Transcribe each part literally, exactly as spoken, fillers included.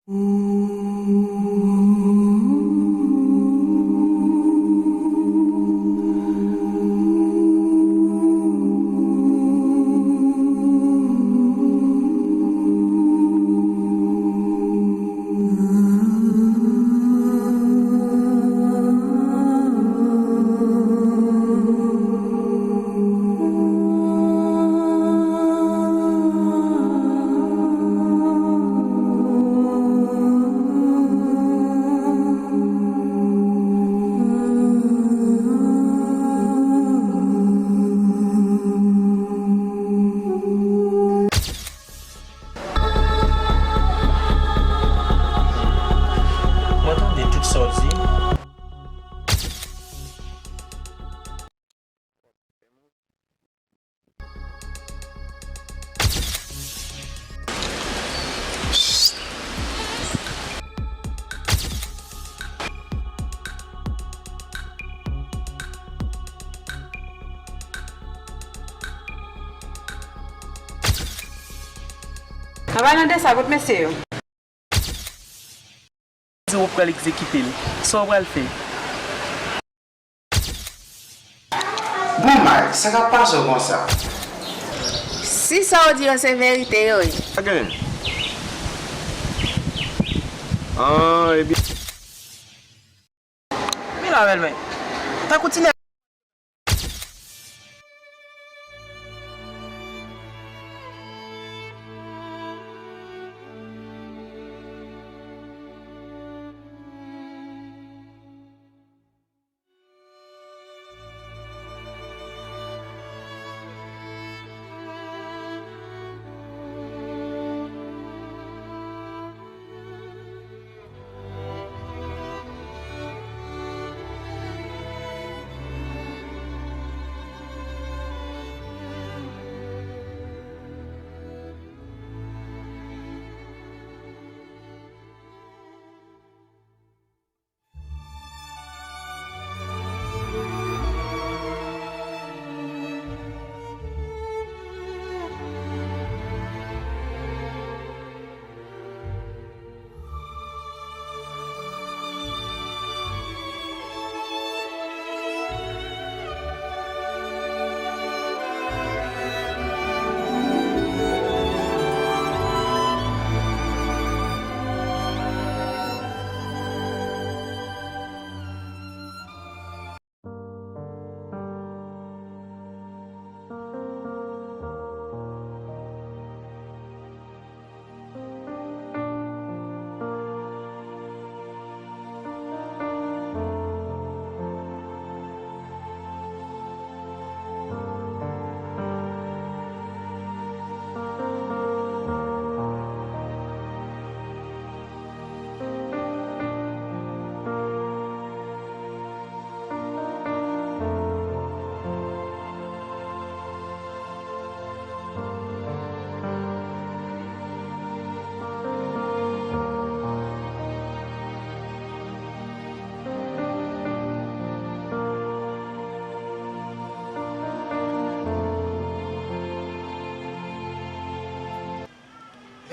Mwen tande tout sa w di. An palan de sa, kot mesye yo? Di w pral egzekite l. Sa w pral fè? Bon, May, sa k ap pase w konsa? Si sa w di yo se verite yo ye. Pa gen. Ah, ebyen. Vin la, bèlmè. Tankou ti nèg.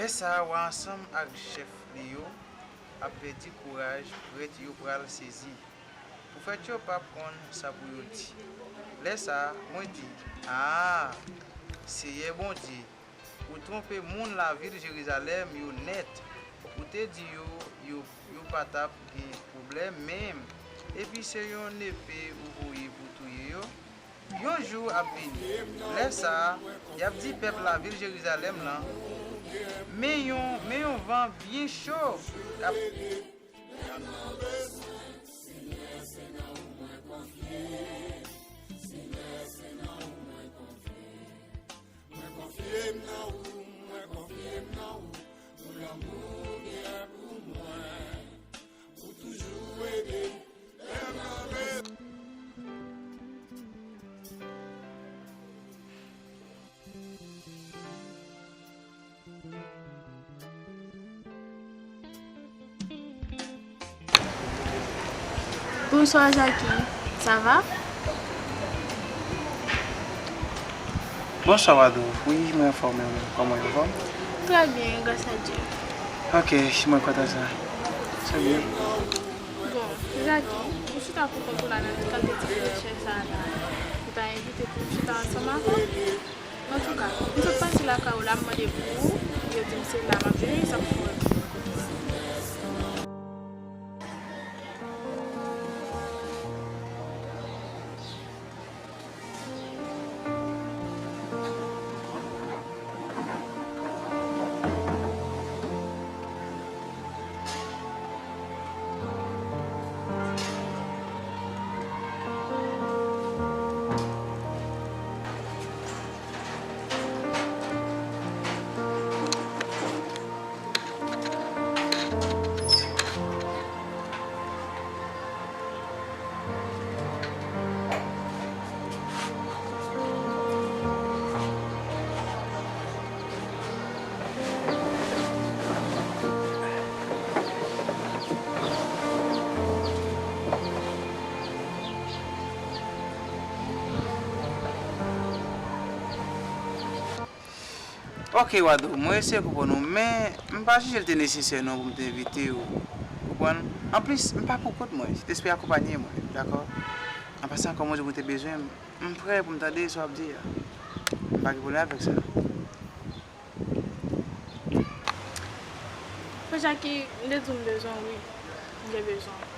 Lè sa a, wa ansanm ak chèf li yo ap pèdi kouraj, prèt yo pral sezi. Pwofèt yo p ap konn sa pou yo di. Lè sa a, mwen di, A, Seyè Bondye, ou twonpe moun lavil Jerizalèm yo nèt. Ou te di yo, yo, yo pa t ap gen pwoblèm menm. Epi se yon nepe ou voye pou touye yo? Yon jou ap vini, lè sa a, y ap di pèp lavil Jerizalèm lan, Men yon, men yon van byen cho k ap. Mwen konfye m nan ou, mwen konfye m nan ou, pou lanmou w gen pou mwen. Ou toujou ede m lè m nan bezwen. Bonsoir, Jackie. Ça va? Bonsoir, Wadou. Wi, mwen anfòm, e ou? Kòman w anfòm? Très bien, grâce à Dieu. Ok, mwen kontan sa. Se byen. Bon, Jackie, ou chita pou kont ou la nan kalite ti pye chèz sa a la. Ou ta envite pou m chita ansanm avè w? Antouka, m sot pase lakay ou la, m mande pou ou, yo di m se la m ap jere, sa pou mwen. Ok, Wadou, mwen eseye konprann ou, men m pa jije l te nesesè non pou m te envite w. Ou konprann? Anplis, m pa pou kont mwen, Sentespri akonpaye mwen, dakò? An pasan, kòm ou di w te bezwen m, m prè pou m tande sa w ap di a. M pa gen pwoblèm avèk sa. Frè Jackie, m te di w m bezwen w, wi. M gen bezwen w.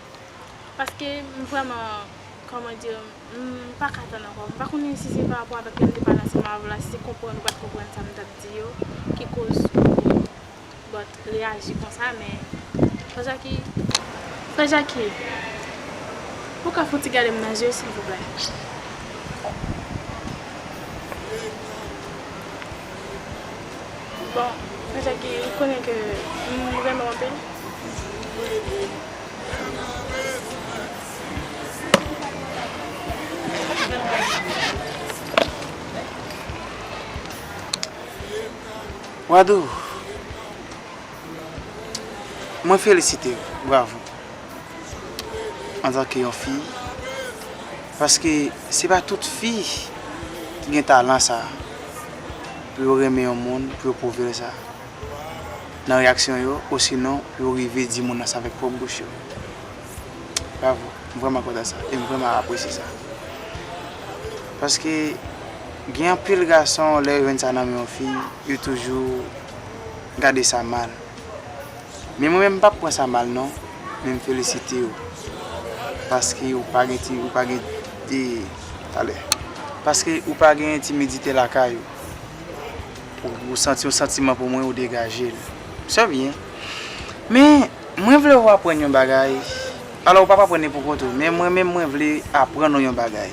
Paske m vrèman, kòman di, m pa ka tann ankò. M pa konnen si se pa rapò avèk lè m te pale ansanm avè w la, si se konprann ou pa t konprann sa m t ap di yo, ki koz ou, bon, reyaji konsa, men Frè Jackie, Frè Jackie, ou ka fouti gade m nan je, silvouplè? Bon, Frè Jackie, ou konnen ke m renmen w anpil. Wadou, mwen felisite w, bravo. Antanke yon fi, paske se pa tout fi ki gen talan sa, pou yo renmen yon moun, pou yo pwouve l sa nan reyaksyon yo, osinon pou yo rive di moun nan sa avèk pwòp bouch yo. Bravo, m vrèman kontan sa, e m vrèman apresye sa. Paske gen anpil gason, lè yo jwenn sa nan men yon fi, yo toujou gade sa mal. Men mwen menm, m p ap pran sa mal non, men m felisite w. Paske ou pa gen ti, ou pa gen ti, talè. Paske ou pa gen timidite lakay ou. Ou, ou santi yon santiman pou mwen, ou degaje l. Se byen. Men, mwen vle w aprann yon bagay. Alò, ou p ap aprann li pou kont ou, men mwen menm, mwen vle aprann ou yon bagay.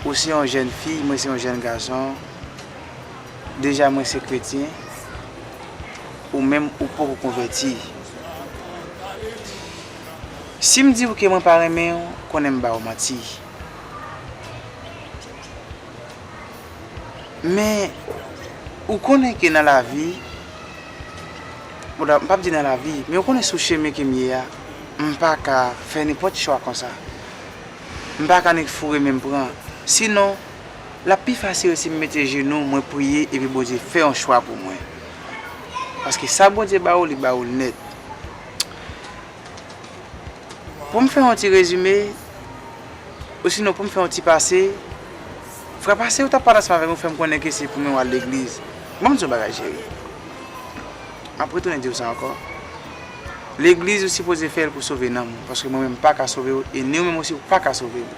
Ou se yon jèn fi, mwen se yon jèn gason. Deja, mwen se kretyen. Ou menm, ou poko konvèti. Si m di w ke mwen pa renmen w, konnen m ba w manti. Men, ou konnen ke nan lavi, bon, m p ap di nan lavi, men ou konnen sou chemen ke m ye a, m pa ka fè nenpòt chwa konsa. M pa ka nik foure men m pran. Sinon, l ap pi fasil si m mete jenou, mwen priye, epi Bondye fè yon chwa pou mwen. Paske sa Bondye ba ou, li ba ou l nèt. Pou m fè yon ti rezime, osinon pou m fè yon ti pase, frè pase ou t ap pale ansanm avè m, ou fè m konnen ke se pou mwen w al legliz. Ban m di w yon bagay, cheri. M ap retounen di w sa ankò. Legliz ou sipoze fè l pou sove nanm ou, paske mwen menm m pa ka sove w, e ni ou menm osi ou pa ka sove m.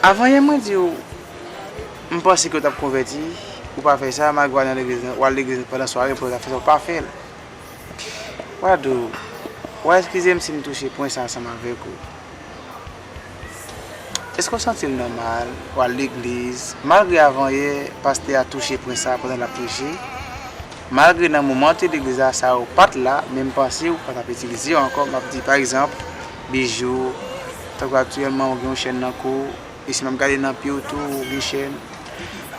Avan yè mwen di w, m panse ke w t ap konvèti, ou pa fè sa, malgre w al nan legliz, w al legliz pandan sware, pou w ta fè sa, ou pa fè l. Wadou, w a eskize m si m touche pwen sa ansanm avèk ou. Èske w santi l nòmal, w al legliz, malgre avan yè, pastè a touche pwen sa pandan l ap preche? Malgre nan moman w te legliz la, sa yo pa t la, men m panse ou pa t ap itilize yo ankò. M ap di, pa egzanp, bijou, tankou aktyèlman ou gen yon chèn nan kou, e si m ap gade nan pye w tou, ou gen chèn.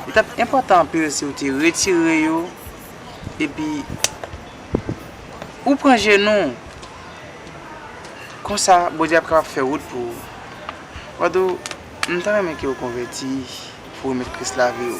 Li t ap enpòtan anpil si w te retire yo, epi ou pran jenou w. Konsa, Bondye ap kapab fè wout pou ou. Wadou, m ta renmen ke w konvèti pou w remèt Kris lavi w.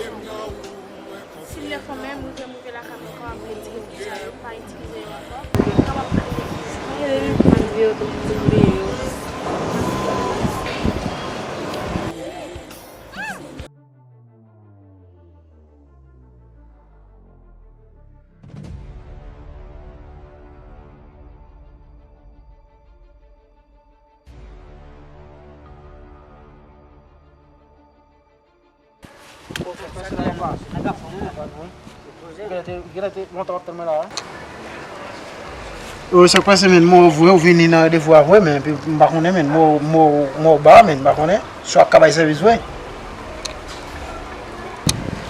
Si m lè fò menm, m rive mouve lakay mwen ankò, ap vle di m kisa yo pa itilize yo ankò. Mwen kapab pa itilize. Mwen rele m pou m anlve yo tou, pou m bliye yo. Yo, sa k pase, menn? Mwen wè w vre, ou vini nan randevou a vre, men epi m pa konnen, menn, mwen wè w ba, menn, m pa konnen. Si w ap ka bay sèvis vre.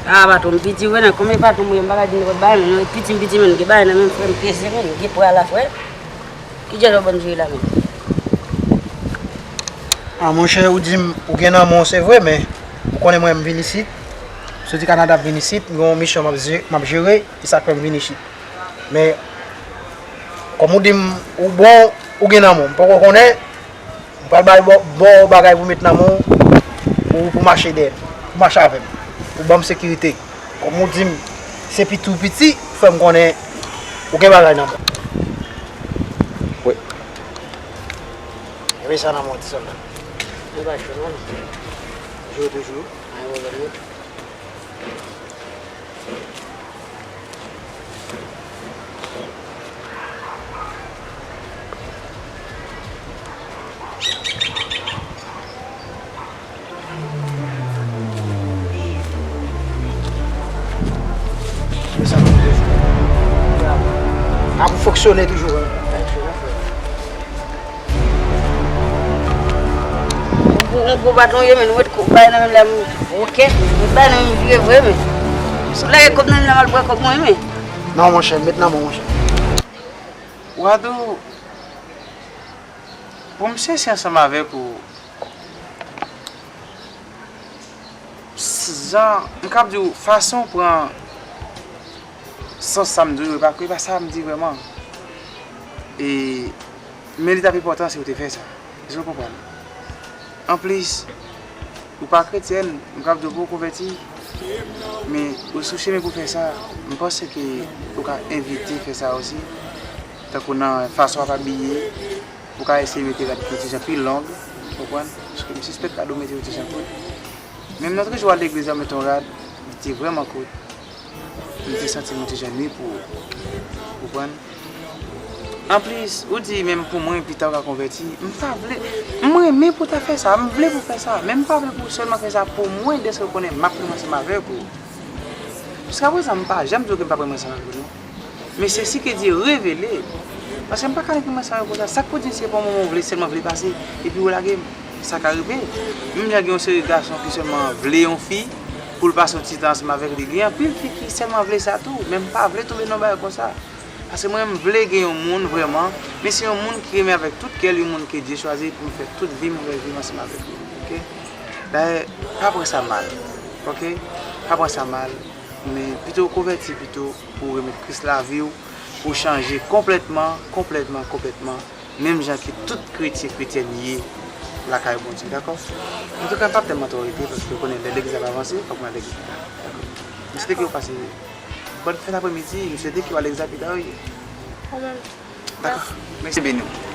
Ah, patwon, m piti vre, nan konbyen patwon mwen ye, m pa ka di nenpòt bagay, menn, mwen piti, m piti, menn, gen bagay nan men m, frè m, peze, menn, gen pwa la, frè. Ki djòl w ap ban m jwe la menm? Ah, monchè, ou di m, ou gen nan men w, se vre, men ou konnen mwen, m vin isit, Soti Kanada vin isit, m gen yon misyon m ap je-, m ap jere, e sa k fè m vin isit. Men, kòm ou di m, ou bon, ou gen nan men w, m poko konnen, m pral ba w, ba w bagay pou met nan men w, pou, pou mache dèyè m, pou mache avè m, pou ban m sekirite. Kòm ou di m, se piti w piti, fè m konnen ou gen bagay nan men w. Wi. Enben sa nan men w, ti sòlda. Ou pa cho non? Cho toujou. Ay, ou wè nou. Ap fonksyone toujou, wi. Yon gwo patwon ye, men nou met kòb bay nan men l la, m, ok, nou met bay nan men m vire vre, men. Si w lage kòb nan men l la, m al pran kòb mwen, men. Non, monchè, met nan men w, monchè. Wadou, pou m sesi ansanm avèk ou, jan, m kab di w, fason w pran sans sa m di w, e pa, e pa sa m di vrèman. E, men li t ap enpòtan si w te fè sa. Èske w konprann? Anplis, ou pa kretyèn, m kab di w pou w konvèti, men ou sou chemen pou fè sa, m panse ke ou ka evite fè sa osi, tankou nan fason w ap abiye, ou ka eseye mete rad ki yon ti jan pi long, ou konprann? Paske m sispèk rad ou mete yon ti jan kout. Menm nan jou w al legliz la, w mete yon rad, li te vrèman kout. M te santi m yon ti jan nui pou ou. Ou konprann? Anplis, ou di menm pou mwen, pita ou ka konvèti. M pa vle, m renmen pou w ta fè sa, m vle pou w fè sa, men m pa vle pou w sèlman fè sa pou mwen, dèske w konnen m ap renmen ansanm avèk ou. Jiskaprezan, m pa janm di w ke m p ap renmen ansanm avèk ou, non. Men se si ke Dye revele. Paske m pa ka renmen ansanm avèk ou konsa. Sa k pou di se pa yon moman w vle, sèlman vle pase, epi ou lage m. Sa ka rive. Menm jan gen yon seri gason ki sèlman vle yon fi, pou l pase yon ti tan ansanm avèk li. Gen anpil fi ki sèlman vle sa tou, men m pa vle tonbe nan bagay konsa. Paske mwen, m vle gen yon moun vrèman, men se yon moun ki renmen avèk tout kè l, yon moun ke Dye chwazi pou m fè tout vi m, m fè vi m ansanm avèk li. Oke? Dayè, pa pran sa mal. Oke? Pa pran sa mal, men pito w konvèti pito pou w remèt Kris lavi w, pou w chanje konplètman, konplètman, konplètman. Menm jan ke tout kretyen, kretyèn ye lakay Bondye, dakò? Antouka, m p ap tèlman twò rete, paske w konnen lè legliz ap avanse, fòk mwen al legliz pita. Dakò. M swete ke w pase bòn fèt apremidi, m swete ke w al legliz la pita, wi. Ou menm. Dakò. Mèsi. Beni w.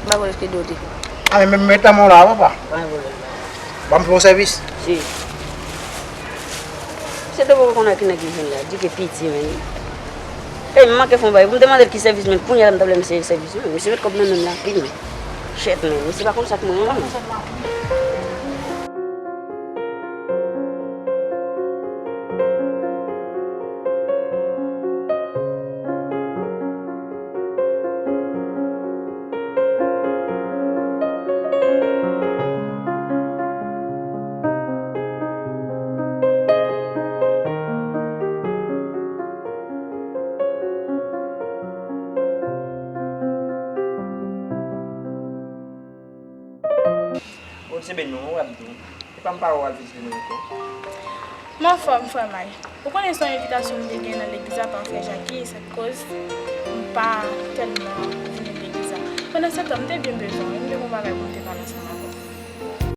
M pa konnen ki do te. A, men, men, met nan men w la, papa. Pa gen pwoblèm. Ban m fè yon sèvis. Si. Se te poko konn a ki nèg li jwenn la, di ke piti, men. E, m manke fè yon bagay. Pou m te mande l ki sèvis, men kounye a la m ta vle mesye sèvis, men. Mesye met kòb nan men m la, pi, men. Shit, men. Mesye pa konn sa k mwen, non. Bondye beni w, w ap di w. Se pa m pa wè w al vizite nou ankò. M anfòm, frè May. Ou konnen se yon envitasyon m te gen nan legliz la pa frè Jackie, sa k koz m pa tèlman vini legliz la. Pandan se tan, m te byen bezwen w, wi, m te gen yon bagay pou m te pale ansanm avè w.